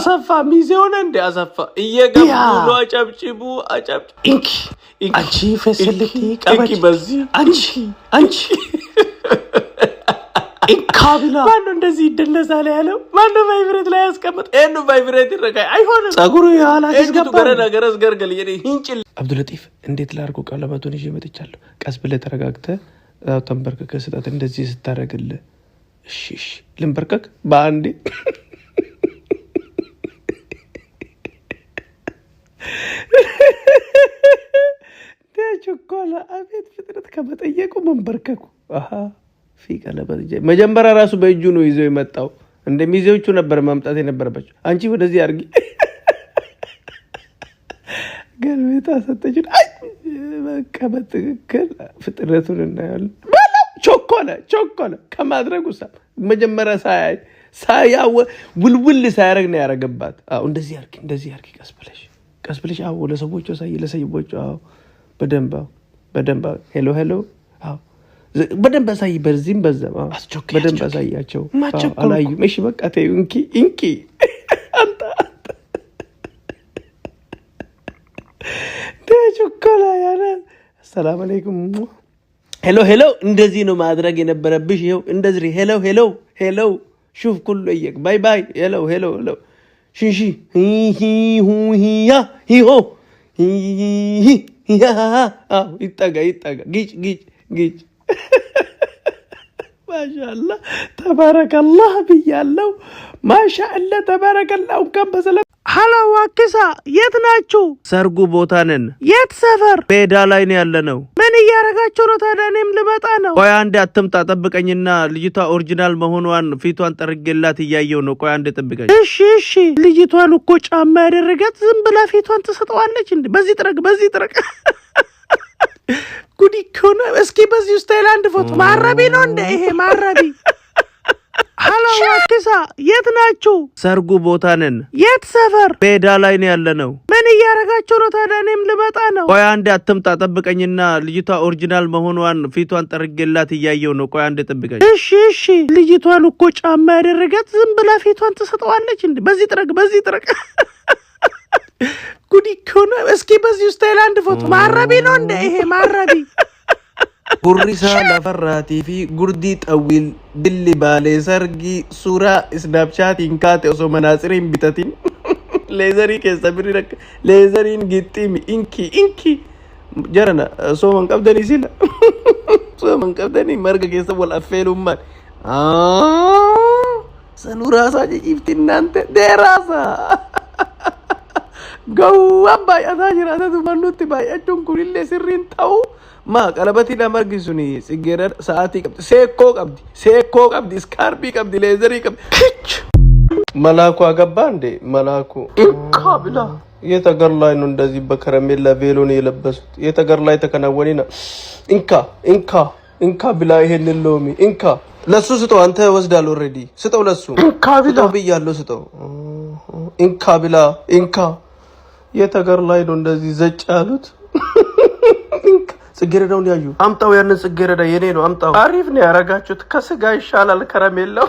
አሰፋ ሚዜ ሆነ እንደ አሰፋ እየገቡ ነው። አጨብጭቡ፣ አጨብጭቡ። እንኪ አንቺ facility እንኪ በዚህ አንቺ አንቺ እንካ ብላ። ማነው እንደዚህ ይደለሳል ያለው? ማነው vibrate ላይ ያስቀምጥ? ይሄኑ vibrate ይረጋ አይሆንም። ጸጉሩ የኋላ ገባ ገረስ ገርገል ሂንጭል። አብዱለጢፍ እንዴት ላድርጎ? ቀለበቱን ይዤ መጥቻለሁ። ቀስ ብለህ ተረጋግተህ ተንበርክከህ ስጣት። እንደዚህ ስታደርግልህ እሺ፣ እሺ ልንበርከክ በአንዴ። ቸኮላ። አቤት ፍጥነት ከመጠየቁ መንበርከኩ። ፊ ቀለበት መጀመሪያ ራሱ በእጁ ነው ይዘው የመጣው። እንደ ሚዜዎቹ ነበር ማምጣት የነበረባቸው። አንቺ ወደዚህ አድርጊ። ገልቤታ ሰጠችን። አይ በቃ በትክክል ፍጥነቱን እናያለን። ቸኮለ ቸኮለ ከማድረጉ ሳ መጀመሪያ ሳያይ ሳያወ ውልውል ሳያደርግ ነው ያደረገባት። አዎ እንደዚህ አድርጊ፣ እንደዚህ አድርጊ፣ ቀስ ብለሽ ቀስ ብለሽ። አዎ ለሰዎቹ ሳይ ለሰዎቹ። አዎ በደንብ፣ አዎ በደንብ። Hello hello። አዎ በደንብ አሳይ፣ በዚህም በዛም በደንብ አሳያቸው። አላዩም። እሺ በቃ ተይው። እንኪ እንኪ አንተ አንተ ቸኮላ ያለ። አሰላም አለይኩም። Hello hello። እንደዚህ ነው ማድረግ የነበረብሽ። ይኸው እንደዚህ hello hello hello ሹፍ ኩሉ እየቅ bye bye hello hello hello ሽንሺ ሂ ያ ሂሆ ይጠጋ ይጠጋ ጊጭ ጊጭ ጊጭ። ማሻአላ ተባረከላህ ብያለው። ማሻአላ ተባረከላህ። እንኳን በሰላም። ሀሎ ዋክሳ፣ የት ናችሁ? ሰርጉ ቦታ ነን። የት ሰፈር? ሜዳ ላይ ነው ያለነው። ምን እያረጋችሁ ነው ታዲያ? እኔም ልመጣ ነው። ቆይ አንዴ አትምጣ፣ ጠብቀኝና ልጅቷ original መሆኗን ፊቷን ጠርጌላት እያየው ነው። ቆይ አንዴ ጠብቀኝ። እሺ እሺ። ልጅቷን እኮ ጫማ ያደረጋት ዝም ብላ ፊቷን ትሰጠዋለች እንዴ? በዚህ ጥረግ፣ በዚህ ጥረግ። ጉድ እኮ ነው። እስኪ በዚህ style አንድ ፎቶ። ማረቢ ነው እንደ ይሄ ማረቢ። ሀሎ ዋክሳ፣ የት ናችሁ? ሰርጉ ቦታ ነን። የት ሰፈር? ሜዳ ላይ ነው ያለነው። ምን እያረጋችሁ ነው ታዲያ? እኔም ልመጣ ነው። ቆይ አንዴ አትምጣ፣ ጠብቀኝና ልጅቷ original መሆኗን ፊቷን ጠርጌላት እያየው ነው። ቆይ አንዴ ጠብቀኝ። እሺ እሺ። ልጅቷን እኮ ጫማ ያደረጋት ዝም ብላ ፊቷን ትሰጠዋለች እንዴ? በዚህ ጥረግ፣ በዚህ ጥረግ። ጉድ እኮ ነው። እስኪ በዚህ style አንድ ፎቶ። ማረቢ ነው እንደ ይሄ ማረቢ። ጉሪሳ lafarraatii fi gurdii xawwiil dilli baalee sargii suuraa Snapchatiin kaate osoo manaatsiriin bitatin leezarii keessa birri rakka leezariin gixxiimi inki inki jarana sooman qabdanii sila sooman qabdanii marga keessa wal affeelummaan sanuu raasaa ciciiftinnaante deeraasaa gawwaan baay'ataa jiraatatu mannutti baay'achuun kunillee sirriin ta'u. ማ ቀለበቲidha margi suni tsiggeera sa'aatii qabdi seekkoo qabdi seekkoo qabdi iskaarbii qabdi leezarii qabdi ኪች መላኩ አገባ እንዴ መላኩ እንካ ብላ። የት ሀገር ላይ ነው እንደዚህ በከረሜላ ቬሎን የለበሱት? የት ሀገር ላይ ተከናወኔና? እንካ እንካ እንካ ብላ ይሄንን ሎሚ እንካ ለሱ ስጠው። አንተ ወስዳል already ስጠው ለሱ። እንካ ብላ ስጠው ብያለሁ ስጠው። እንካ ብላ እንካ። የት ሀገር ላይ ነው እንደዚህ ዘጭ ያሉት? ጽጌረዳውን ያዩ አምጣው። ያንን ጽጌረዳ የኔ ነው አምጣው። አሪፍ ነው ያረጋችሁት። ከስጋ ይሻላል ከረሜላው።